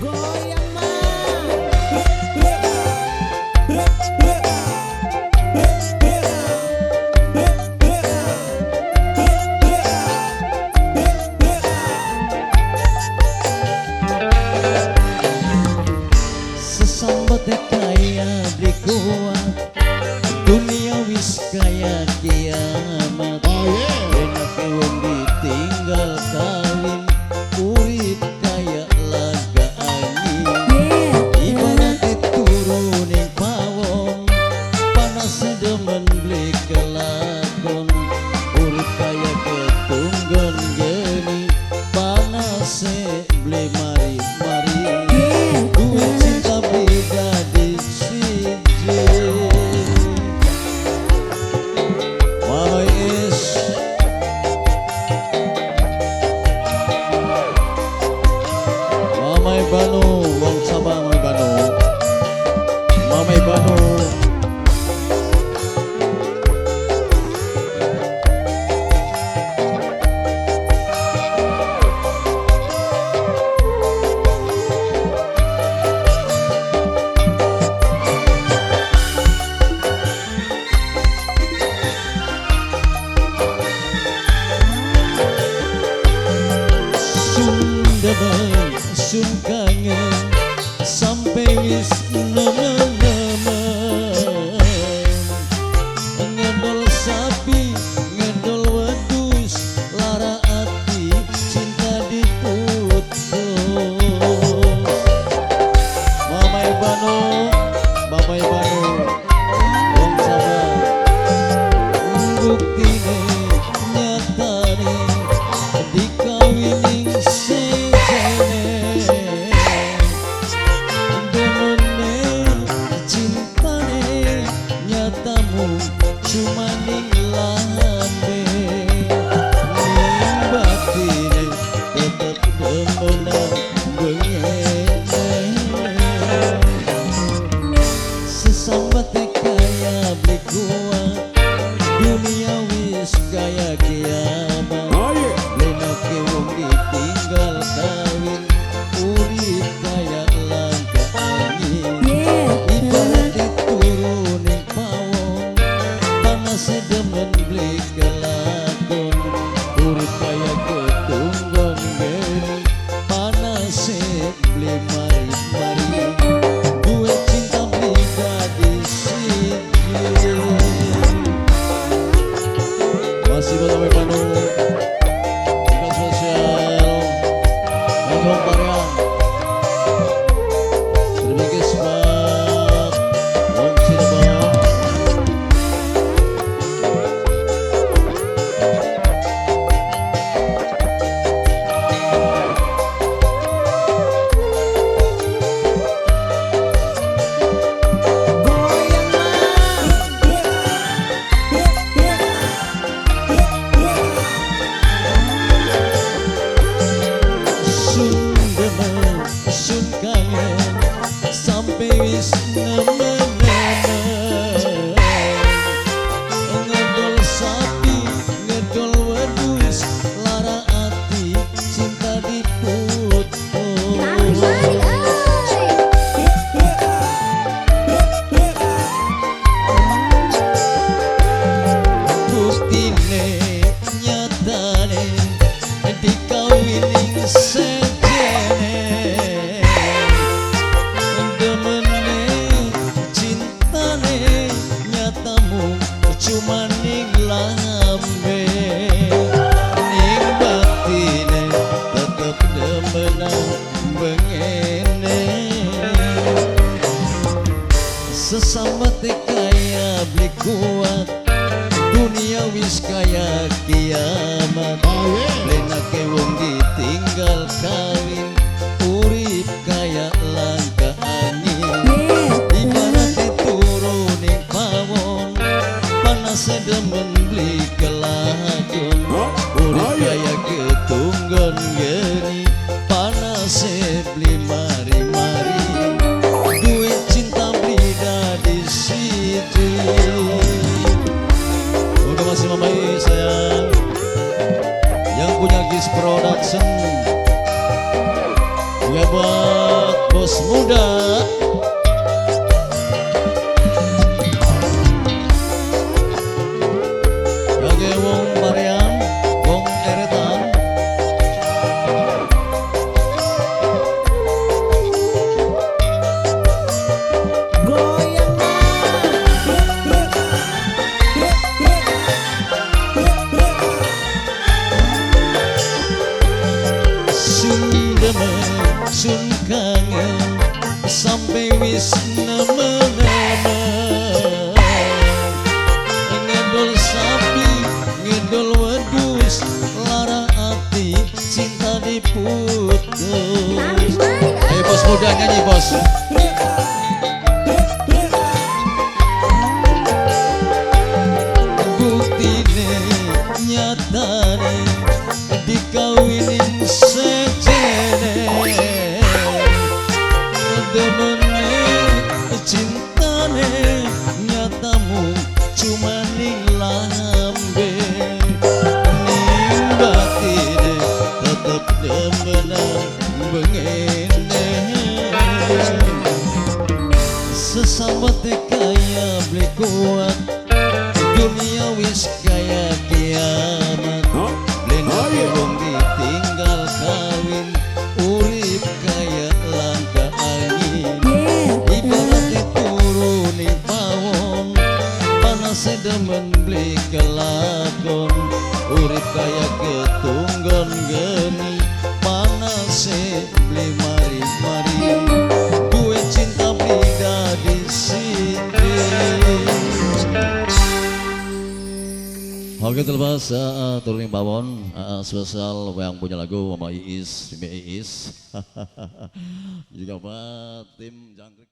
Goyang ma. Sesambate kaya beli kuat, dunia wis kaya kiamat. Oh yeah. Enak wong ditinggal kawin, urip kaya laga angin. Ibarat turu ning pawon, panas demen beli kelakon. Urip kaya ketunggon geni, panas beli mari-mari. Duwe cinta beli dadi siji. Mamai is Mamai Banu, wong Sabang Mamai Banu. Mamai Banu. Sun demen, sun kangen, sampai wis nemen-nemen. Ngedol sapi, ngedol wedus, lara ati cinta diputus. Mamai Banu, Mamai Banu, wong Sabang. Buktine nyatane dikawinin sejene. Demene cintane nyatamu cuma ning lambe. Ning batine tetep demenan bengene. Sesambate kaya beli kuat, dunia wis kaya kiamat. Oh yeah. Lenake wong ditinggal kawin, urip kaya langka angin. Ibarat turu ning pawon, panas demen beli kelakon. Urip kaya ketunggon geni, panas beli mari-mari. Duwe cinta beli dadi siji. Masih buat Mamai Banu, juga spesial Kangkung Pariang. Terima kasih buat Wong Cirebon. Goyang ma. Sun demen, sun kangen, sampai wis nemen-nemen. Ngedol sapi, ngedol wedus, lara ati cinta diputus. Buktine nyatane dikawinin sejene. Demene cintane nyatamu cuma ning lambe. Ning batine tetep demenan bengene. Sesambate kaya beli kuat, dunia wis kaya kiamat. Oh yeah. Lenake wong ditinggal kawin, urip kaya langka angin. Ibarat turu ning pawon, panas demen beli kelakon. Urip Oh yeah. kaya ketunggon geni, panas beli mari-mari. Duwe cinta beli dadi siji. Oke masih Mamai sayang, yang punya Gis Production. Ya buat Bos Muda. Kangge wong Parean, wong Eretan. Goyang Sun demen, sun kangen, sampai wis nemen-nemen. Ngedol sapi, ngedol wedus, lara ati cinta diputus. Ayo Bos Muda nyanyi bos. Buktine nyatane dikawinin sejene, demene cintane nyatamu cuma ning lambe, ning batine tetep demenan bengene. Sesambete kaya beli kuat, dunia wis kaya kiamat. Beli wong ditinggal kawin, urip kaya langka angin. Ibarat turu ning pawon, panase demen beli kelakon. Urip kaya ketunggon geni, panase beli mari-mari. Duwe cinta beli dadi siti. Oke terlepas turunin pawon spesial yang punya lagu Mama Iis, Mimi Iis. Juga Pak tim Jangkrik.